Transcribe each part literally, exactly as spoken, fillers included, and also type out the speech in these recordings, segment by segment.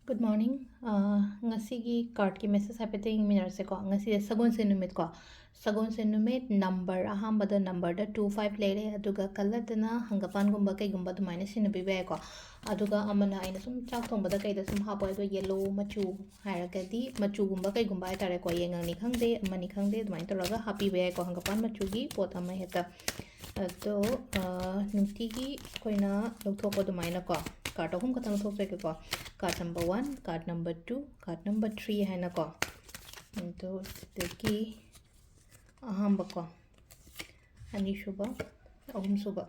Good morning. ꯑ, ꯉꯁꯤꯒꯤ cardꯀꯤ message ꯍꯥꯏꯐꯦꯠꯇ ꯌꯦꯡꯃꯤꯟꯅꯔꯁꯦꯀꯣ꯫ ꯉꯁꯤꯁꯦ ꯁꯒꯣꯜꯁꯦꯟ ꯅꯨꯃꯤꯠꯀꯣ꯫ ꯁꯒꯣꯜꯁꯦꯟ ꯅꯨꯃꯤꯠ number ꯑꯍꯥꯟꯕꯗ numberꯗ two five ꯂꯩꯔꯦ, ꯑꯗꯨꯒ colourꯗꯅ ꯍꯪꯒꯄꯥꯟꯒꯨꯝꯕ ꯀꯩꯒꯨꯝꯕ ꯑꯗꯨꯃꯥꯏꯅ ꯁꯤꯖꯤꯟꯅꯕꯤꯕ ꯌꯥꯏꯀꯣ꯫ ꯑꯗꯨꯒ ꯑꯃꯅ ꯑꯩꯅ ꯁꯨꯝ ꯆꯥꯛ ꯊꯣꯡꯕꯗ ꯀꯩꯗ ꯁꯨꯝ ꯍꯥꯞꯄꯣ, ꯑꯗꯣ yellow ꯃꯆꯨ ꯍꯥꯏꯔꯒꯗꯤ ꯃꯆꯨꯒꯨꯝꯕ ꯀꯩꯒꯨꯝꯕ ꯍꯥꯏꯇꯥꯔꯦꯀꯣ, ꯌꯥꯏꯉꯪꯅꯤ ꯈꯪꯗꯦ, ꯑꯃꯅꯤ ꯈꯪꯗꯦ, ꯑꯗꯨꯃꯥꯏꯅ ꯇꯧꯔꯒ ꯍꯥꯞꯄꯤꯕ ꯌꯥꯏꯀꯣ, ꯍꯪꯒꯄꯥꯟ ꯃꯆꯨꯒꯤ ꯄꯣꯠ ꯑꯃ ꯍꯦꯛꯇ꯫ ꯑꯗꯣ, ꯑ, ꯅꯨꯡꯇꯤꯒꯤ ꯑꯩꯈꯣꯏꯅ ꯂꯧꯊꯣꯛꯄ ꯑꯗꯨꯃꯥꯏꯅꯀꯣ, card ꯑꯍꯨꯝ ꯈꯛꯇꯪ ꯂꯧꯊꯣꯛꯆꯒꯦꯀꯣ꯫ Card number one, card number two, card number three ꯍꯥꯏꯅꯀꯣ꯫ ꯑꯗꯣ ꯁꯤꯗꯒꯤ ꯑꯍꯥꯟꯕꯀꯣ, ꯑꯅꯤꯁꯨꯕ, ꯑꯍꯨꯝꯁꯨꯕ,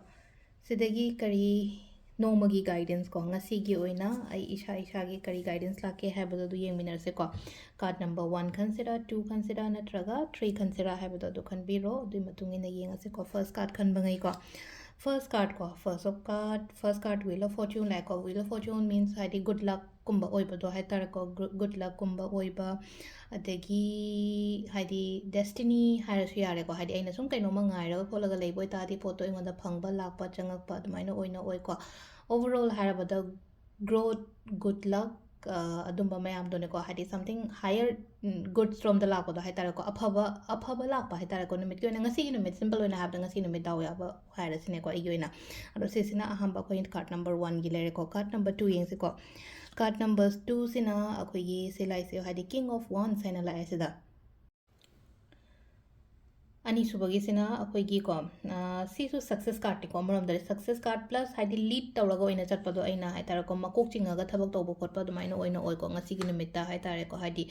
ꯁꯤꯗꯒꯤ ꯀꯔꯤ ꯅꯣꯡꯃꯒꯤ guidance ꯀꯣ, ꯉꯁꯤꯒꯤ ꯑꯣꯏꯅ ꯑꯩ ꯏꯁꯥ ꯏꯁꯥꯒꯤ ꯀꯔꯤ guidance ꯂꯥꯛꯀꯦ ꯍꯥꯏꯕꯗꯣ ꯑꯗꯨ ꯌꯦꯡꯃꯤꯟꯅꯔꯁꯦꯀꯣ꯫ Card number one ꯈꯟꯁꯤꯔꯥ, two ꯈꯟꯁꯤꯔꯥ, ꯅꯠꯇ꯭ꯔꯒ three ꯈꯟꯁꯤꯔꯥ ꯍꯥꯏꯕꯗꯣ ꯑꯗꯨ ꯈꯟꯕꯤꯔꯣ꯫ ꯑꯗꯨꯒꯤ ꯃꯇꯨꯡ ꯏꯟꯅ ꯌꯦꯡꯉꯁꯤꯀꯣ꯫ First card ꯈꯟꯕꯉꯩꯀꯣ꯫ First card ꯀꯣ, first of card, first card Wheel of Fortune ꯂꯥꯛꯑꯦꯀꯣ꯫ Wheel of Fortune means ꯍꯥꯏꯗꯤ good luck ꯀꯨꯝꯕ ꯑꯣꯏꯕꯗꯣ ꯍꯥꯏꯇꯥꯔꯦꯀꯣ꯫ Gr-, good luck ꯀꯨꯝꯕ ꯑꯣꯏꯕ, ꯑꯗꯒꯤ ꯍꯥꯏꯗꯤ destiny ꯍꯥꯏꯔꯁꯨ ꯌꯥꯔꯦꯀꯣ꯫ ꯍꯥꯏꯗꯤ ꯑꯩꯅ ꯁꯨꯝ ꯀꯩꯅꯣꯝꯃ ꯉꯥꯏꯔꯒ ꯈꯣꯠꯂꯒ ꯂꯩꯕ ꯑꯣꯏꯇꯥꯔꯗꯤ ꯄꯣꯠꯇꯣ ꯑꯩꯉꯣꯟꯗ ꯐꯪꯕ, ꯂꯥꯛꯄ, ꯆꯪꯉꯛꯄ ꯑꯗꯨꯃꯥꯏꯅ ꯑꯣꯏꯅ ꯑꯣꯏꯀꯣ꯫ Overall ꯍꯥꯏꯔꯕꯗ growth, good luck, ꯑ, ꯑꯗꯨꯝꯕ ꯃꯌꯥꯝꯗꯨꯅꯦꯀꯣ꯫ ꯍꯥꯏꯗꯤ something higher, ꯎꯝ, goods ꯔꯣꯝꯗ ꯂꯥꯛꯄꯗꯣ ꯍꯥꯏꯇꯥꯔꯦꯀꯣ꯫ ꯑꯐꯕ, ꯑꯐꯕ ꯂꯥꯛꯄ ꯍꯥꯏꯇꯥꯔꯦꯀꯣ꯫ ꯅꯨꯃꯤꯠꯀꯤ ꯑꯣꯏꯅ, ꯉꯁꯤꯒꯤ ꯅꯨꯃꯤꯠ, simple ꯑꯣꯏꯅ ꯍꯥꯏꯔꯕꯗ ꯉꯁꯤ ꯅꯨꯃꯤꯠ ꯗꯥꯎ ꯌꯥꯕ ꯍꯥꯏꯔꯁꯤꯅꯦꯀꯣ ꯑꯩꯒꯤ ꯑꯣꯏꯅ꯫ ꯑꯗꯣ ꯁꯤꯁꯤꯅ ꯑꯍꯥꯟꯕ ꯑꯩꯈꯣꯏ card number one ꯒꯤ ꯂꯩꯔꯦꯀꯣ꯫ Card number two ꯌꯦꯡꯁꯤꯀꯣ꯫ Card number two ꯁꯤꯅ ꯑꯩꯈꯣꯏꯒꯤ ꯁꯤ ꯂꯥꯛꯏꯁꯦ, ꯍꯥꯏꯗꯤ King of Wands ꯍꯥꯏꯅ ꯂꯥꯛꯑꯦ ꯁꯤꯗ꯫ ꯑꯅꯤꯁꯨꯕꯒꯤꯁꯤꯅ ꯑꯩꯈꯣꯏꯒꯤꯀꯣ, ꯑ, ꯁꯤꯁꯨ success cardꯅꯤꯀꯣ꯫ ꯑꯃꯔꯣꯝꯗꯗꯤ success card plus ꯍꯥꯏꯗꯤ lead ꯇꯧꯔꯒ ꯑꯣꯏꯅ ꯆꯠꯄꯗꯣ, ꯑꯩꯅ ꯍꯥꯏꯇꯥꯔꯦꯀꯣ, ꯃꯀꯣꯛ ꯆꯤꯡꯉꯒ ꯊꯕꯛ ꯇꯧꯕ ꯈꯣꯠꯄ ꯑꯗꯨꯃꯥꯏꯅ ꯑꯣꯏꯅ ꯑꯣꯏꯀꯣ ꯉꯁꯤꯒꯤ ꯅꯨꯃꯤꯠꯇ ꯍꯥꯏꯇꯥꯔꯦꯀꯣ꯫ ꯍꯥꯏꯗꯤ,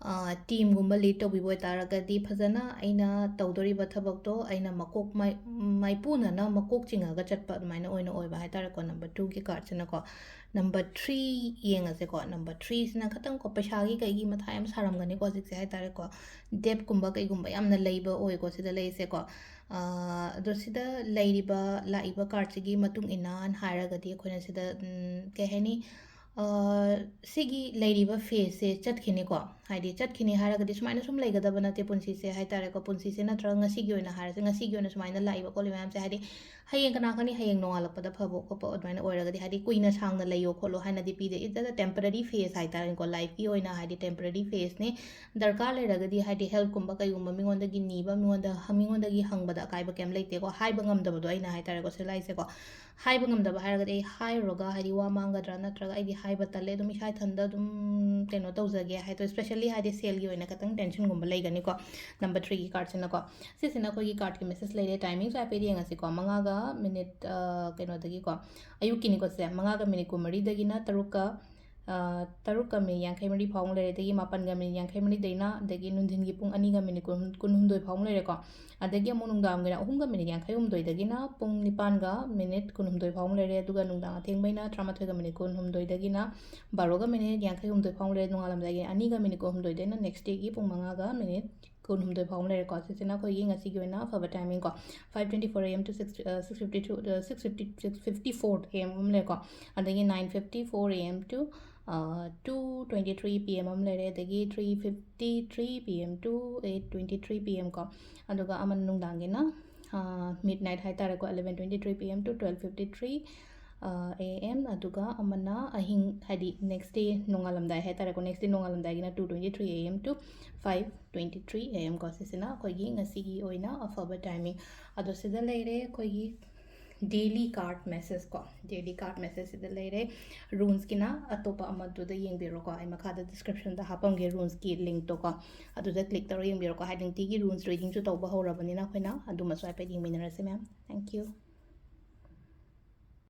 ꯑ, teamꯒꯨꯝꯕ lead ꯇꯧꯕꯤꯕ ꯑꯣꯏꯇꯥꯔꯒꯗꯤ ꯐꯖꯅ ꯑꯩꯅ ꯇꯧꯗꯣꯔꯤꯕ ꯊꯕꯛꯇꯣ ꯑꯩꯅ ꯃꯀꯣꯛ ꯃꯥꯏ-, ꯃꯥꯏꯄꯨꯅꯅ ꯃꯀꯣꯛ ꯆꯤꯡꯉꯒ ꯆꯠꯄ ꯑꯗꯨꯃꯥꯏꯅ ꯑꯣꯏꯅ ꯑꯣꯏꯕ ꯍꯥꯏꯇꯥꯔꯦꯀꯣ꯫ Number two ꯒꯤ cardꯁꯤꯅꯀꯣ꯫ Number three ꯌꯦꯡꯉꯁꯦꯀꯣ꯫ Number three ꯁꯤꯅ ꯈꯇꯪꯀꯣ ꯄꯩꯁꯥꯒꯤ ꯀꯩꯒꯤ ꯃꯊꯥ ꯌꯥꯝ ꯁꯥꯔꯝꯒꯅꯤꯀꯣ ꯍꯧꯖꯤꯛꯁꯦ ꯍꯥꯏꯇꯥꯔꯦꯀꯣ꯫ Debtꯀꯨꯝꯕ ꯀꯩꯒꯨꯝꯕ ꯌꯥꯝꯅ ꯂꯩꯕ ꯑꯣꯏꯀꯣ ꯁꯤꯗ ꯂꯩꯔꯤꯁꯦꯀꯣ꯫ ꯑ, ꯑꯗꯣ ꯁꯤꯗ ꯂꯩꯔꯤꯕ, ꯂꯥꯛꯏꯕ cardꯁꯤꯒꯤ ꯃꯇꯨꯡ ꯏꯟꯅ ꯍꯥꯏꯔꯒꯗꯤ ꯑꯩꯈꯣꯏꯅ ꯁꯤꯗ, ꯎꯝ, ꯀꯩ ꯍꯥꯏꯅꯤ, ꯑ, ꯁꯤꯒꯤ ꯂꯩꯔꯤꯕ phaseꯁꯦ ꯆꯠꯈꯤꯅꯤꯀꯣ꯫ ꯍꯥꯏꯗꯤ, ꯆꯠꯈꯤꯅꯤ ꯍꯥꯏꯔꯒꯗꯤ ꯁꯨꯃꯥꯏꯅ ꯁꯨꯝ ꯂꯩꯒꯗꯕ ꯅꯠꯇꯦ ꯄꯨꯟꯁꯤꯁꯦ ꯍꯥꯏꯇꯥꯔꯦꯀꯣ꯫ ꯄꯨꯟꯁꯤꯁꯦ ꯅꯠꯇ꯭ꯔꯒ ꯉꯁꯤꯒꯤ ꯑꯣꯏꯅ ꯍꯥꯏꯔꯁꯦ, ꯉꯁꯤꯒꯤ ꯑꯣꯏꯅ ꯁꯨꯃꯥꯏꯅ ꯂꯥꯛꯏꯕ ꯈꯣꯠꯂꯤꯕ ꯃꯌꯥꯝꯁꯦ, ꯍꯥꯏꯗꯤ, ꯍꯌꯦꯡ ꯀꯅꯥ ꯈꯪꯅꯤ, ꯍꯌꯦꯡ ꯅꯣꯡꯉꯥꯜꯂꯛꯄꯗ ꯐꯕ ꯈꯣꯠꯄ ꯑꯗꯨꯃꯥꯏꯅ ꯑꯣꯏꯔꯒꯗꯤ, ꯍꯥꯏꯗꯤ, ꯀꯨꯏꯅ ꯁꯥꯡꯅ ꯂꯩꯌꯣ ꯈꯣꯠꯂꯣ ꯍꯥꯏꯅꯗꯤ ꯄꯤꯗꯦ꯫ It's just a temporary phase ꯍꯥꯏꯇꯥꯔꯦꯀꯣ, lifeꯀꯤ ꯑꯣꯏꯅ, ꯍꯥꯏꯗꯤ, temporary phaseꯅꯤ꯫ ꯗꯔꯀꯥꯔ ꯂꯩꯔꯒꯗꯤ, ꯍꯥꯏꯗꯤ, helpꯀꯨꯝꯕ ꯀꯩꯒꯨꯝꯕ ꯃꯤꯉꯣꯟꯗꯒꯤ ꯅꯤꯕ, ꯃꯤꯉꯣꯟꯗ, ꯃꯤꯉꯣꯟꯗꯒꯤ ꯍꯪꯕꯗ ꯑꯀꯥꯏꯕ ꯀꯩꯝ ꯂꯩꯇꯦꯀꯣ꯫ ꯍꯥꯏꯕ ꯉꯝꯗꯕꯗꯣ ꯑꯩꯅ ꯍꯥꯏꯇꯥꯔꯦꯀꯣ, ꯁꯤ ꯂꯥꯏꯁꯦꯀꯣ꯫ ꯍꯥꯏꯕ ꯉꯝꯗꯕ ꯍꯥꯏꯔꯒꯗꯤ, ꯑꯩ ꯍꯥꯏꯔꯨꯔꯒ, ꯍꯥꯏꯗꯤ, ꯋꯥ ꯃꯥꯡꯒꯗ꯭ꯔꯥ, ꯅꯠꯇ꯭ꯔꯒ ꯑꯩꯗꯤ ꯍꯥꯏꯕ ꯇꯜꯂꯦ, ꯑꯗꯨꯝ ꯏꯁꯥ ꯏꯊꯟꯗ ꯑꯗꯨꯝ ꯀꯩꯅꯣ ꯇꯧꯖꯒꯦ ꯍꯥꯏꯗꯣ, especially, ꯍꯥꯏꯗꯤ, ꯁꯦꯜꯒꯤ ꯑꯣꯏꯅ ꯈꯤꯇꯪ tensionꯒꯨꯝꯕ ꯂꯩꯒꯅꯤꯀꯣ꯫ Number threeꯒꯤ cardꯁꯤꯅꯀꯣ, ꯁꯤꯁꯤꯅ ꯑꯩꯈꯣꯏꯒꯤ cardꯀꯤ message ꯂꯩꯔꯦ꯫ Timingꯁꯨ ꯍꯥꯏꯐꯦꯠ ꯌꯦꯡꯉꯁꯤꯀꯣ꯫ ꯃꯉꯥꯒ minute, ꯑ, ꯀꯩꯅꯣꯗꯒꯤꯀꯣ, ꯑꯌꯨꯛꯀꯤꯅꯤꯀꯣ ꯁꯦ, ꯃꯉꯥꯒ minute ꯀꯨꯟꯃꯔꯤꯗꯒꯤꯅ ꯇꯔꯨꯛꯀ, ꯑ, ꯇꯔꯨꯛꯀ minute ꯌꯥꯡꯈꯩ ꯃꯔꯤ ꯐꯥꯎ ꯑꯃ ꯂꯩꯔꯦ꯫ ꯑꯗꯒꯤ ꯃꯥꯄꯟꯒ minute ꯌꯥꯡꯈꯩ ꯃꯔꯤꯗꯩꯅ, ꯑꯗꯒꯤ ꯅꯨꯡꯊꯤꯟꯒꯤ ꯄꯨꯡ ꯑꯅꯤꯒ minute ꯀꯨꯟ, ꯀꯨꯟꯍꯨꯝꯗꯣꯏ ꯐꯥꯎ ꯑꯃ ꯂꯩꯔꯦꯀꯣ꯫ ꯑꯗꯒꯤ ꯑꯃꯨꯛ ꯅꯨꯡꯗꯥꯡꯒꯤꯅ ꯑꯍꯨꯝꯒ minute ꯌꯥꯡꯈꯩ ꯍꯨꯝꯗꯣꯏꯗꯒꯤꯅ ꯄꯨꯡ ꯅꯤꯄꯥꯟꯒ minute ꯀꯨꯟꯍꯨꯝꯗꯣꯏ ꯐꯥꯎ ꯑꯃ ꯂꯩꯔꯦ꯫ ꯑꯗꯨꯒ ꯅꯨꯡꯗꯥꯡ ꯑꯊꯦꯡꯕꯩꯅ ꯇꯔꯥꯃꯥꯊꯣꯏꯒ minute ꯀꯨꯟꯍꯨꯝꯗꯣꯏꯗꯒꯤꯅ ꯕꯥꯔꯣꯒ minute ꯌꯥꯡꯈꯩ ꯍꯨꯝꯗꯣꯏ ꯐꯥꯎ ꯑꯃ ꯂꯩꯔꯦ꯫ ꯅꯣꯡꯉꯥꯜꯂꯝꯗꯥꯏꯒꯤ ꯑꯅꯤꯒ minute ꯀꯨꯟꯍꯨꯝꯗꯣꯏꯗꯩꯅ next dayꯒꯤ ꯄꯨꯡ ꯃꯉꯥꯒ minute ꯀꯨꯟꯍꯨꯝꯗꯣꯏ ꯐꯥꯎ ꯑꯃ ꯂꯩꯔꯦꯀꯣ꯫ ꯁꯤꯁꯤꯅ ꯑꯩꯈꯣꯏꯒꯤ ꯉꯁꯤꯒꯤ ꯑꯣꯏꯅ ꯑꯐꯕ timingꯀꯣ, five twenty four A M to six, uh, six fifty two, uh, six fifty, six fifty four A M ꯑꯃ ꯂꯩꯔꯦꯀꯣ꯫ ꯑꯗꯒꯤ nine fifty four A M to, uh, two twenty three P M ꯑꯃ ꯂꯩꯔꯦ꯫ ꯑꯗꯒꯤ three fifty three P M to eight twenty three P M ꯀꯣ꯫ ꯑꯗꯨꯒ ꯑꯃꯅ ꯅꯨꯡꯗꯥꯡꯒꯤꯅ, uh, midnight ꯍꯥꯏꯇꯥꯔꯦꯀꯣ, eleven twenty three P M to twelve fifty three, uh, A M꯫ ꯑꯗꯨꯒ ꯑꯃꯅ ꯑꯍꯤꯡ, ꯍꯥꯏꯗꯤ next day ꯅꯣꯡꯉꯥꯜꯂꯝꯗꯥꯏ ꯍꯥꯏꯇꯥꯔꯦꯀꯣ, next day ꯅꯣꯡꯉꯥꯜꯂꯝꯗꯥꯏꯒꯤꯅ two twenty three A M to five twenty three A M ꯀꯣ꯫ ꯁꯤꯁꯤꯅ ꯑꯩꯈꯣꯏꯒꯤ ꯉꯁꯤꯒꯤ ꯑꯣꯏꯅ ꯑꯐꯕ timing꯫ ꯑꯗꯣ ꯁꯤꯗ ꯂꯩꯔꯦ ꯑꯩꯈꯣꯏꯒꯤ daily card message ꯀꯣ, daily card message ꯁꯤꯗ ꯂꯩꯔꯦ꯫ Runesꯀꯤꯅ ꯑꯇꯣꯞꯄ ꯑꯃꯗꯨꯗ ꯌꯦꯡꯕꯤꯔꯣꯀꯣ, ꯑꯩ ꯃꯈꯥꯗ descriptionꯗ ꯍꯥꯞꯄꯝꯒꯦ runesꯀꯤ linkꯇꯣ ꯀꯣ, ꯑꯗꯨꯗ click ꯇꯧꯔ ꯌꯦꯡꯕꯤꯔꯣꯀꯣ꯫ ꯍꯥꯏꯗꯤ ꯅꯨꯡꯇꯤꯒꯤ runes readingꯁꯨ ꯇꯧꯕ ꯍꯧꯔꯕꯅꯤꯅ ꯑꯩꯈꯣꯏꯅ ꯑꯗꯨꯃꯁꯨ ꯍꯥꯏꯐꯦꯠ ꯌꯦꯡꯃꯤꯟꯅꯔꯁꯦ ꯃꯌꯥꯝ꯫ Thank you꯫